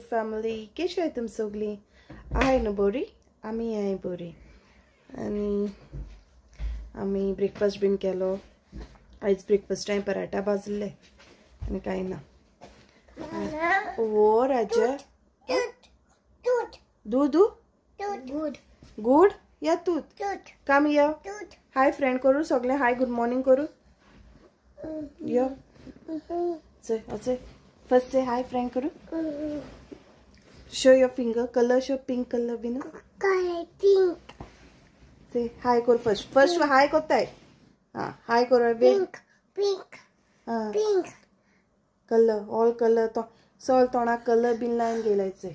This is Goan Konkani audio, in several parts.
यूट्यूब फॅमिली, कशी आहे तुम सगळी? आहे ना बरी? आमी आहे बरी. आनी आमी ब्रेकफास्ट बीन केलो. आयज ब्रेकफास्ट हांवें पराठा भाजले आनी कांय ना. ओ राजा, दूध गुड या तूत काम यो हाय फ्रेंड करू सगळे. हाय गुड मॉर्निंग करू यो. अचे फर्स्ट से हाय फ्रेंड करू. Show your finger colour, show pink colour भी ना. पिंक से हाय कर. फर्स्ट फर्स्ट हाय करताय. हां हाय करू. पिंक पिंक हां पिंक कलर ऑल कलर. तो सॉल तोंडाक कलर बीन लायन गेलायचे.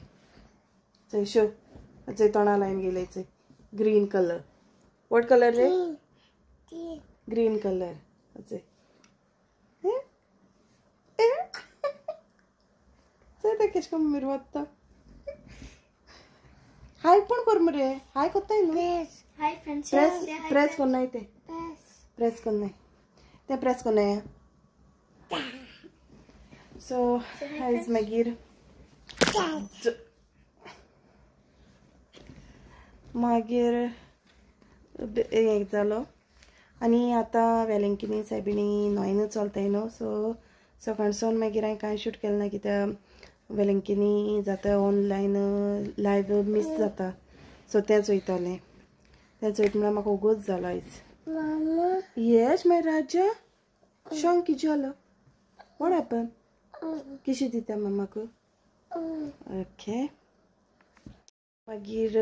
शो अचे तोंडा लायन गेलायचे. Green colour. What colour रे? Green colour. अचे केश कम मिरवता. हाय पण कर मरे. हाय करताय न्हू. Hi friends. प्रेस प्रेस करनाय ते. प्रेस करनाय ते. प्रेस करनाय. सो आयज मागीर मागीर हें जालो. आनी आतां वेलंकिनी सायबिणी नोयनूच चलताय न्हू. सो सकाळसून मागीर हांवें कांय शूट केलें ना कित्याक वेलंकिनी जाता ऑनलायन लायव्ह मीस जाता. सो तेंच वयतालें. तेंच वयता म्हळ्यार म्हाका ओगोच जालो आयज. येस माय राजा, शोंग कितें जालो? What happen? किशी दिता मामाक? ओके. मागीर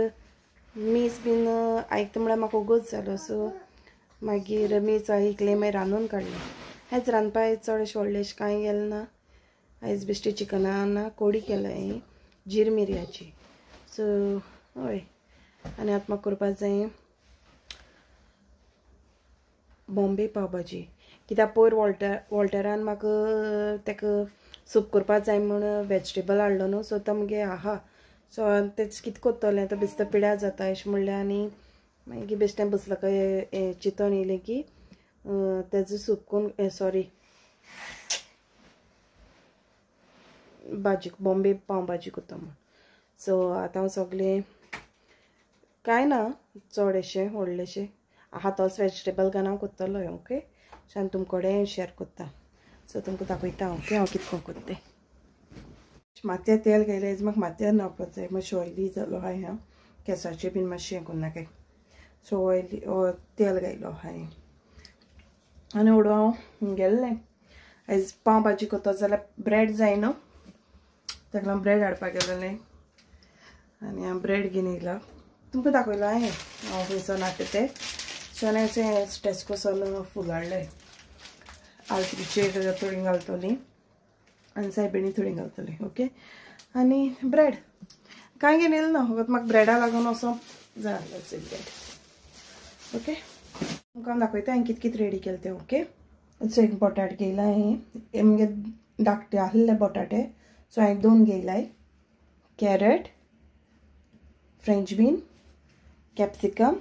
मीस बीन आयकता म्हळ्यार म्हाका ओगोच जालो. सो मागीर मीस आयकलें, मागीर रांदून काडलें. आयज रांदपाक चड अशें व्हडलें कांय गेलें ना. आयज बेश्टी चिकना ना कोडी केला हांवें जीर मिरयाची. सो हय. आनी आतां म्हाका करपाक जाय बॉम्बे पाव भाजी. कित्याक पयर वॉल्टरान म्हाका ताका सूप करपाक जाय म्हूण वेजिटेबल हाडलो न्हू. सो तो मगे आहा. सो तेच कितें करतलें आतां बेश्टें पिड्यार जाता अशें म्हणलें. आनी मागीर बेश्टें बसलां काय चिंतून येयलें की तेजो सूप करून सॉरी भाजी बॉम्बे पाव भाजी करता म्हूण. सो आतां हांव सगळें कांय ना चड अशें व्हडलेशें आहा तोच वेजिटेबल घालून हांव करतलो. ओके, सो आनी तुमचे कडेन शेअर करता. सो तुमकां दाखयता. ओके, हांव कितें करता तें. माथ्यार तेल घायलें. आयज म्हाका माथ्यार न्हांवपाक जाय. मातशें ऑयली जालो आहा हांव. केंसाचें बीन मातशें हें करूं नाकाय. सो ऑयली तेल घायलो हांवें आनी उडो हांव गेल्लें. आयज पाव भाजी करता जाल्यार ब्रेड जाय न्हू, ताका लागून ब्रेड हाडपाक गेलेलें. आनी हांव ब्रेड घेवन येयला. तुमकां दाखयलां हांवें हांव खंयसर हाडटा तें. सो हांवें टेस्कोसोन फूल हाडलें. आलत्रीचेर थोडी घालतली आनी सायबिणी थोडी घालतली. ओके. आनी ब्रेड कांय घेवन येयलें ना, फकत म्हाका ब्रेडा लागून वचोंक जाय आसलें ब्रेड. ओके, तुमकां हांव दाखयता हांवें कितें कितें रेडी केलें तें. ओके, सो एक बटाट घेयला हांवें. म्हगे धाकटे आसले बटाटे. सो हांवें दोन घेयलाय. Carrot, French bean, capsicum,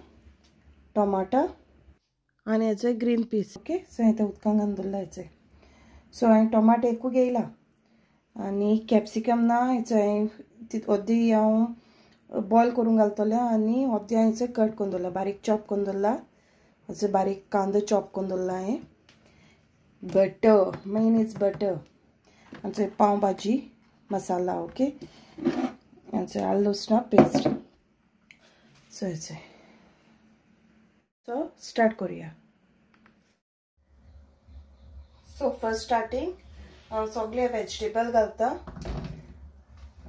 tomato आनी हेचो ग्रीन पीस. ओके, सो हांवें तें उदकान घालून दवरला हेचो. सो हांवें टोमाटो एकू घेयला आनी कॅप्सिकम ना हेचो हांवें अर्दी हांव बॉयल करून घालतलें आनी अर्दी हांवें हेचो कट करून दवरला, बारीक चॉप करून दवरला. हेचो बारीक कांदो चॉप करून दवरला हांवें. Butter, main is butter. आमचो पाव भाजी मसाला. ओके, आमचो आल्लो लसणा पेस्ट. सो हेचो सो स्टार्ट करूया. सो फर्स्ट स्टार्टिंग हांव सगळे वेजिटेबल घालता.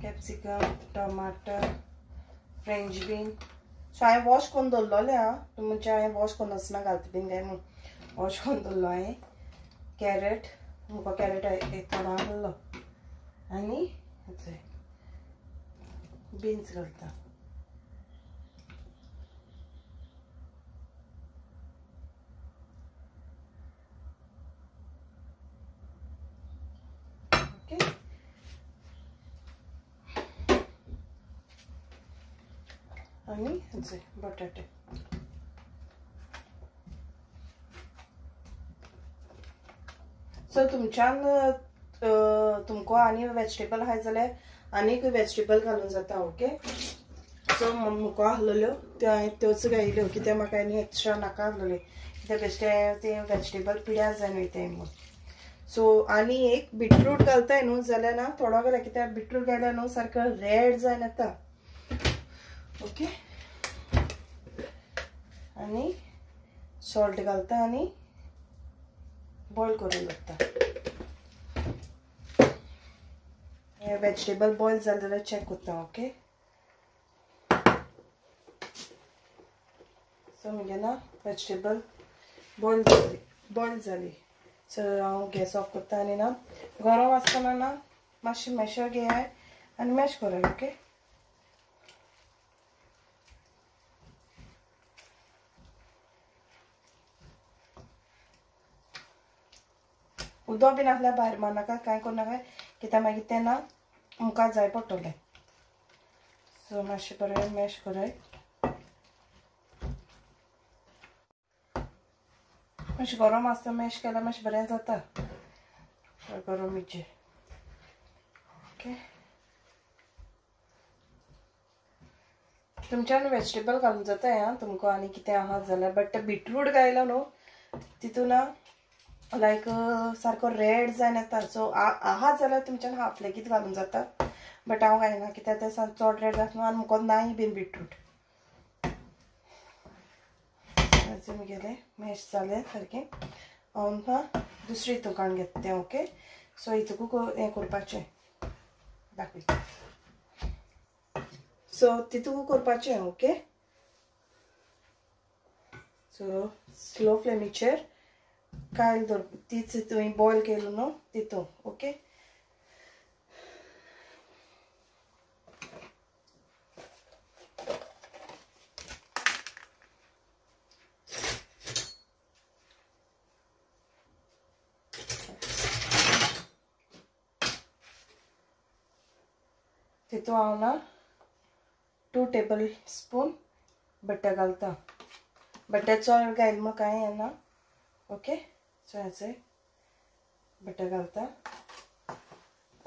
कॅप्सिकम, टमाटर, फ्रेंच बीन. सो हांवें वॉश करून दवरलेलें आं. म्हणजे हांवें वॉश करून वचना घालता बीन काय म्हूण वॉश करून दवरलो हांवें. कॅरट, म्हाका कॅरट एक थोडो आहलो. आनी बीन्स घालता. ओके, आनी बटाटे. सो तुमच्यान तुमकां आनी वेजिटेबल आहाय जाल्यार आनीक वेजिटेबल घालून जाता ओके. सो मुको आहलेल्यो त्यो हांवें त्योच घायल्यो कित्याक म्हाका आनी एक्स्ट्रा नाका आहलेल्यो कित्याक बेश्टे ते वेजिटेबल पिड्यार जावन वयताय म्हूण. सो आनी एक बिटरूट घालताय न्हू जाल्यार ना थोडो घाल्या कित्याक बिटरूट घाल्यार न्हू सारको रेड जावन येता ओके. आनी सॉल्ट घालता आनी बॉयल करून दवरता. हे वेजिटेबल बॉयल जालें जाल्यार चॅक करता ओके. सो म्हगे ना वेजिटेबल बॉयल जाली. सो हांव गॅस ऑफ करता आनी ना गरम आसतना ना मातशें मॅशर घेयाय आनी मॅश कराय ओके. उदक बीन आसल्यार भायर मारनाका कांय करनाका कित्याक मागीर तें ना मुखार जाय पडटलें. सो मातशें बरें मॅश कराय. मातशें गरम आसता मॅश केल्यार मातशें बरें जाता गरमीचेर ओके. तुमच्यान वेजिटेबल घालून जाता आं तुमकां आनी कितें आहा जाल्यार बट बिटरूट घायलो न्हू तितून लायक सारको रेड जावन येता. सो आहा जाल्यार तुमच्यान हाफ लेगीत घालून जाता बट हांव घायना कित्याक तें चड रेड जाता न्हू आनी म्हाका नाय बीन बिटरूट. म्हगेलें मॅश जालें सारकें. हांव ना दुसरी हितून काडून घेता तें ओके. सो हितूक हें करपाचें दाखयता. सो तितूक करपाचें ओके. सो स्लो फ्लेमीचेर कायल दवर तीच तुवें बॉयल केलो न्हू तितून ओके. तितून हांव ना 2 टेबल स्पून बटर घालता. बटर चड घायल म्हूण कांय येना ओके. सो हेचे बटर घालता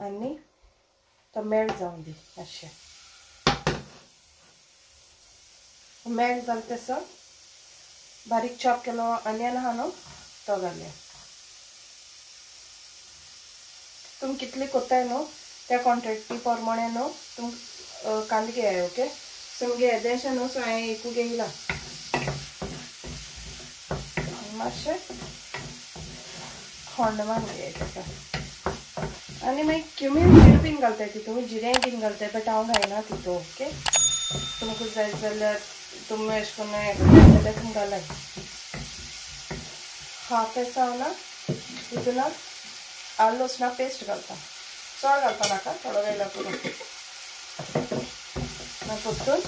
आनी तो मेल्ट जावं दी मातशें. मेल्ट जालें तसो बारीक चॉप केलो अनियन आहा न्हू तो घालया. तुमी कितली कोत्ताय न्हू त्या क्वॉन्टिटी प्रमाणे न्हू तुम कांदे घेयाय ओके. सो मुगे येदेशें न्हू सो हांवें एकू घेयला मातशें थंड मारून घेयाय ताका. आनी मागीर क्युमीन जिरें बीन घालताय तितून जिरें बीन घालताय बट हांव घायना तितून ओके. तुमकां जाय जाल्यार तुमी अशें करून हें करता जाल्यार तुमी घालाय. हाफ एसो हांव ना तितून आल्लो लसणा पेस्ट घालता. चड घालपा नाका थोडो घायल्यार पुरो. मागीर परतून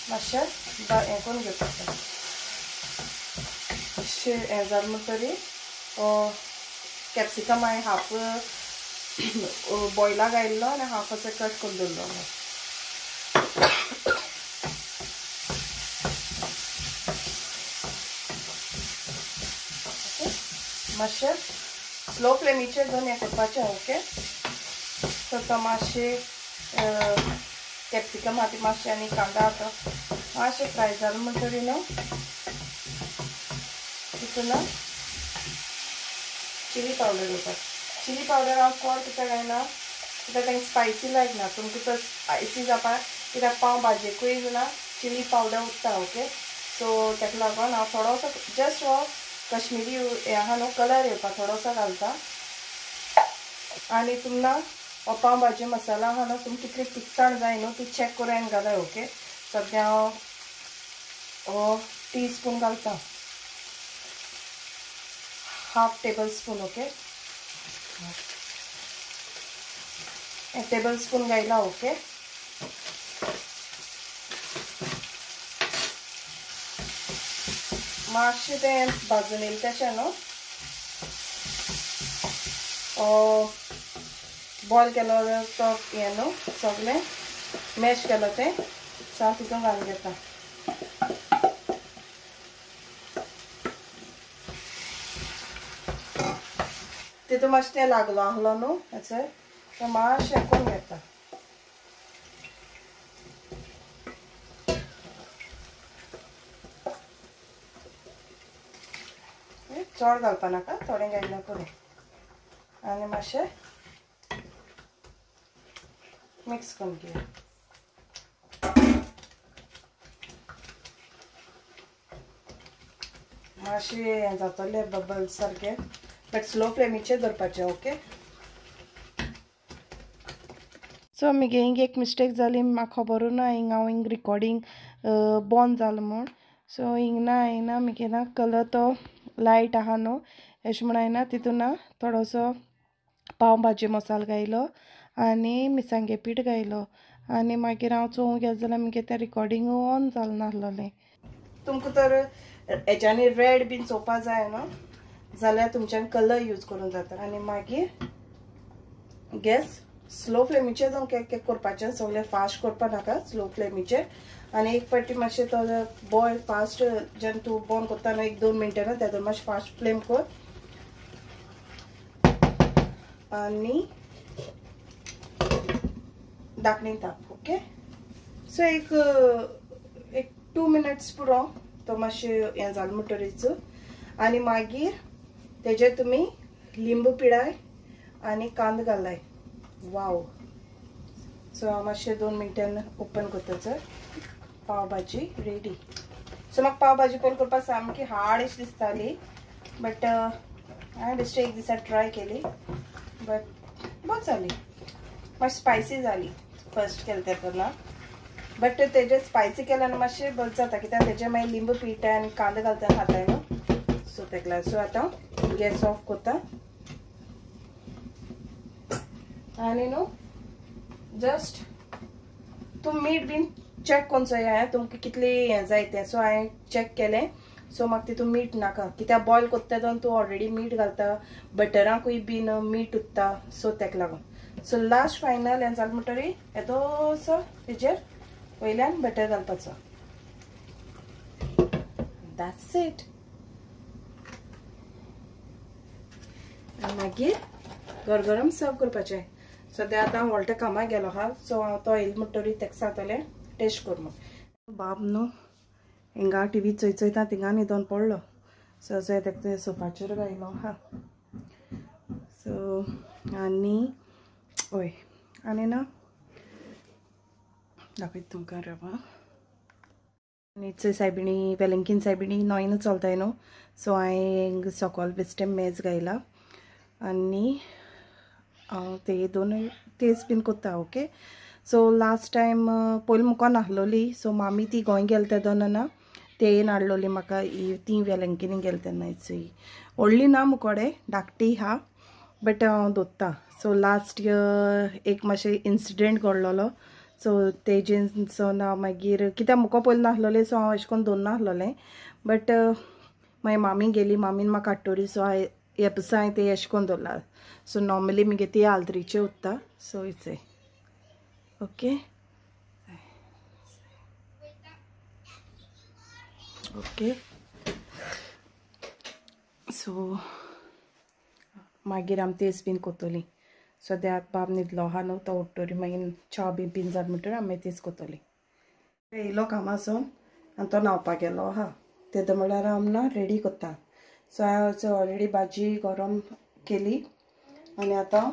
मातशें हें करून घेवपाचें. मातशें हें जालें म्हणटरी कॅप्सिकम हांवें हाफ बॉयला घायल्लो आनी हाफ असो कट करून दवरलो. ओके मातशें स्लो फ्लेमीचेर दोन हें करपाचें ओके. सो तो मातशें कॅप्सिकम आहा ती मातशें आनी कांदा आहा मातशें फ्राय जालें म्हणटरी न्हू तितून चिली पावडर घालपाक. चिली पावडर हांव चड कित्याक घायना कित्याक तांकां स्पायसी लायक ना. तुमकां तर स्पायसी जावपाक कित्याक पाव भाजयेकूय ना चिली पावडर उरता ओके. सो ताका लागून हांव थोडोसो जस्ट हो कश्मीरी हें आहा न्हू कलर येवपाक थोडोसो घालता. आनी तुमकां हो पाव भाजी मसाला आहा न्हू तुमकां कितली तिखसाण जाय न्हू ती चॅक करून घालाय ओके. सद्या हांव हो टी स्पून घालता 1/2 table spoon okay. Table spoon घायला ओके. मातशें तें भाजून येयलें तशें न्हू बॉयल केलो तो हें न्हू सगळें मॅश केलो तें सो हांव तितून घालून घेता. तितून मातशें तें लागलो आहलो न्हू हेचेर तो मातशें करून घेता. चड घालपा नाका, थोडें घातल्यार पुरो. आनी मातशें मिक्स करून घेया. मातशें हें जातलें बबल्स सारकें, बट स्लो फ्लेमीचेर दवरपाचें. ओके, सो मुगे हिंग एक मिस्टेक जाली, म्हाका खबरूय ना हिंग हांव हिंग रिकॉर्डिंग बंद जालें म्हूण. सो हिंग ना हांवें ना मुगे ना कलर तो लायट आहा न्हू अशें म्हूण हांवें ना तितून ना थोडोसो पाव भाजी मसालो घायलो आनी मिरसांगे पीठ घायलो. आनी मागीर हांव चोवंक गेलें जाल्यार मुगे तें रिकॉर्डिंग ऑन जालें नासलेलें. तुमकां तर हेज्यानी रेड बीन चोवपा जाय न्हू जाल्यार तुमच्यान कलर यूज करूंक जाता. आनी मागीर गॅस स्लो फ्लेमीचेर तुमकां केक करपाचें, सगळें फास्ट करपा नाका, स्लो फ्लेमीचेर. आनी एक पाटी मातशें तो बॉयल फास्ट जेन्ना तूं बंद करता न्हू 1-2 मिनटां न्हू तेदोन मातशें फास्ट फ्लेम कर. आनी धाकणी ताप. ओके, सो एक 2 मिनट्स पुरो तो मातशें हें जालें म्हणटरीच. आनी मागीर तेजेर तुमी लिंबू पिळाय आनी कांदो घालाय. वाव, सो हांव मातशें 2 मिनटान ओपन करता सर. पाव भाजी रेडी. सो म्हाका पाव भाजी पयलीं करपाक सामकी हार्ड अशी दिसताली, बट हांवें बेश्टे एक दिसा ट्राय केली, बट बरी जाली. मातशी स्पायसी जाली फर्स्ट केलें तेन्ना, बट तेजे स्पायसी केल्यार मातशें बरें जाता कित्याक तेजे मागीर लिंबू पिळटा आनी कांदो घालता खाताय न्हू. सो तेका लागून सो आतां गॅस ऑफ करता. आनी न्हू जस्ट तूं मीठ बीन चॅक करून चोया तुमकां कितलें हें जाय तें. सो हांवें चॅक केलें, सो म्हाका तितून मीठ नाका कित्याक बॉयल करता तेन्ना तूं ऑलरेडी मीठ घालता, बटराकूय बीन मीठ उत्ता, सो तेका लागून. सो लास्ट फायनल हें जालें म्हणटरी येदोसो तेजेर वयल्यान बटर घालपाचो. That's it. मागीर गरगरम सर्व करपाचें. सद्या आतां व्हडल्या कामाक गेलो आहा, सो हांव तो येयलो म्हणटरी तेका सांगतलें टेस्ट कर म्हूण. बाब न्हू हिंगा टिवी चोय चोयता थिंगा न्हिदोन पडलो. सो असो तेका सोफाचेर घायलो आहा. सो आनी हय आनी ना दाखयता तुमकां रवा. आनी चोय सायबिणी वेलंकीन सायबिणी नॉयन चलताय न्हू, सो हांवें सोकोल बेश्टें मेज घायला आनी हांव ते दोनूय तेच बीन करता. ओके, सो लास्ट टायम पयलीं मुखार नासलोली, सो मामी ती गोंय गेले तेदोना ना तेयेन हाडलोली म्हाका ती वेलंकिनी गेले तेन्ना. चोय व्हडली ना मुकोडे धाकटी आहा, बट हांव दोत्ता. सो लास्ट इयर एक मातशें इन्सिडंट घडलोलो, सो तेजेन सो ना मागीर कित्याक मुको पयलीं नासलोलें, सो हांव अशें करून दवरना आसलोलें, बट मागीर मामी गेली, मामीन म्हाका हाडटरी, सो हांवें हे पसा हांवें तें अशें करून दवरला. सो नॉर्मली मुगे ती आल्द्रीचे उत्ता. So it's a okay okay. So मागीर आमी तेच बीन कोत्तोली. सद्या बाब न्हिदलो आहा न्हू तो उठ्ठरी मागीर च्या बी पीन जालें म्हणटरी आमी तेच कोत्तोली. येयलो कामासून आनी तो न्हांवपाक गेलो आहा, तेदो म्हळ्यार हांव ना रेडी कोत्ता. सो हांवें ऑलरेडी भाजी गरम केली आनी आतां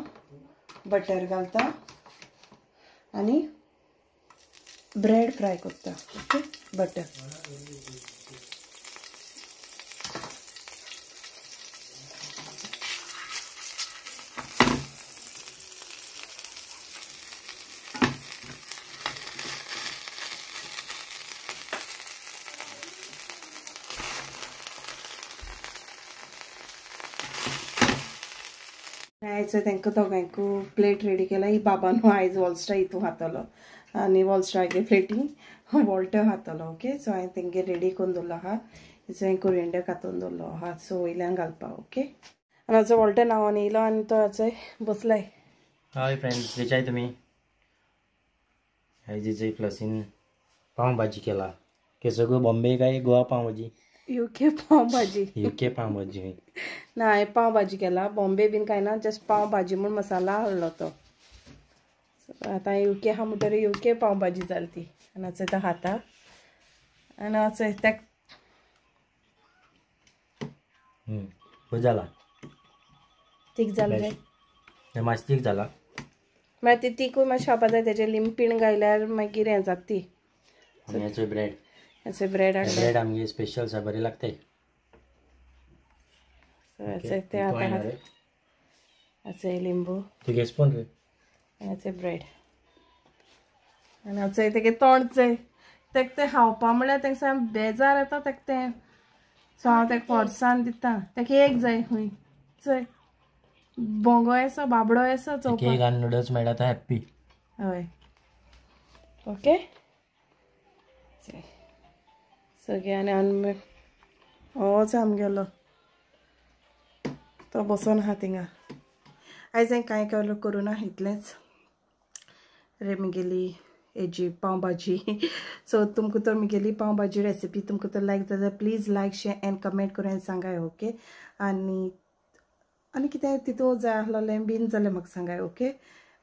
बटर घालता आनी ब्रेड फ्राय करता. ओके, बटर आयज तांकां दोगांयकू प्लेट रेडी केला. ही बाबान आयज वॉलस्ट्रा हितू खातलो आनी वॉलस्ट्रागे प्लेटी वॉल्टर खातलो. ओके, सो हांवें तेंगे रेडी करून दवरलो आहा. हांवें कोरियंडर कातून दवरलो आहा, सो वयल्यान घालपा. ओके, आनी आजो वॉल्टर नांवान येयलो आनी तो आजो बसलाय. हाय फ्रेंड्स, कशे तुमी? आयज क्लासीन पाव भाजी केला. केसो बॉम्बे काय गोवा पाव भाजी? युके पाव भाजी. युके पाव भाजी ना, हांवें पाव भाजी केला. बॉम्बे बीन काय ना, जस्ट पाव भाजी म्हूण मसाला हाडलो तो. आतां युके आहा म्हणटरी युके पाव भाजी जाली ती. आनी आतां तो खाता आनी आतां तेक खूब जाला तीक जालें रे, मातशें तीक जाला. मागीर ती तिकूय मातशें खावपा जाय, तेजें लिंपीण घायल्यार मागीर हें जाता ती. हेचो ब्रेड, हेचो ब्रेड हाडला, ब्रेड आमगे स्पेशल आसा, बरी लागता. ते आतां असे लिंबू, तुगे स्पून रे, आनी ब्रेड, आनी आतां तेगे तोंड चोय, तेका तें खावपा म्हळ्यार तेका बेजार येता तेका तें. सो हांव तेका फोर्सान दिता, तेका एक जाय खंय चोय बोंगो आसा, बाबडो आसा चोवपाक. केक आनी नुडल्स मेळटा तो हॅप्पी. हय ओके सगळे. आनी आनी होच आमगेलो तो बसोन आहा थिंगा. आयज हांवें कांय केलो करूं ना, इतलेंच रे म्हगेली हेजी पाव भाजी. सो तुमकां तर म्हगेली पाव भाजी रेसिपी तुमकां तर लायक जाल्यार please like share and comment करून सांगाय ओके. आनी आनी कितें तितून जाय आसलें बीन जाल्यार म्हाका सांगाय ओके.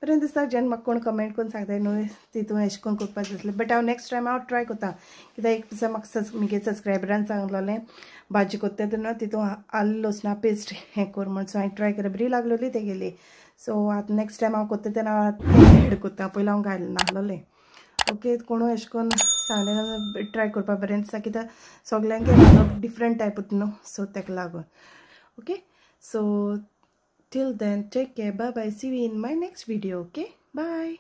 बरें दिसता जेन्ना म्हाका कोण कमेंट करून सांगताय न्हू तितून एशें करून करपाक जाय आसलें, बट हांव नेक्स्ट टायम हांव ट्राय करता. कित्याक एक दिसा म्हाका म्हगे सबस्क्रायबरान सांगलेलें भाजी करता तेन्ना तितून आल्ल लसणा पेस्ट हें कर म्हण. सो हांवें ट्राय केलें, बरी लागलेली तेगेली. सो आतां नेक्स्ट टायम हांव करता तेन्ना हांव एड करता, पयलीं हांव घालनासलेलें ओके. कोणूय एशें करून सांगलें ट्राय करपाक बरें दिसता, कित्याक सगल्यांक डिफरंट टायप न्हू, सो तेका लागून okay. So till then, take care, bye bye, see you in my next video, okay, bye.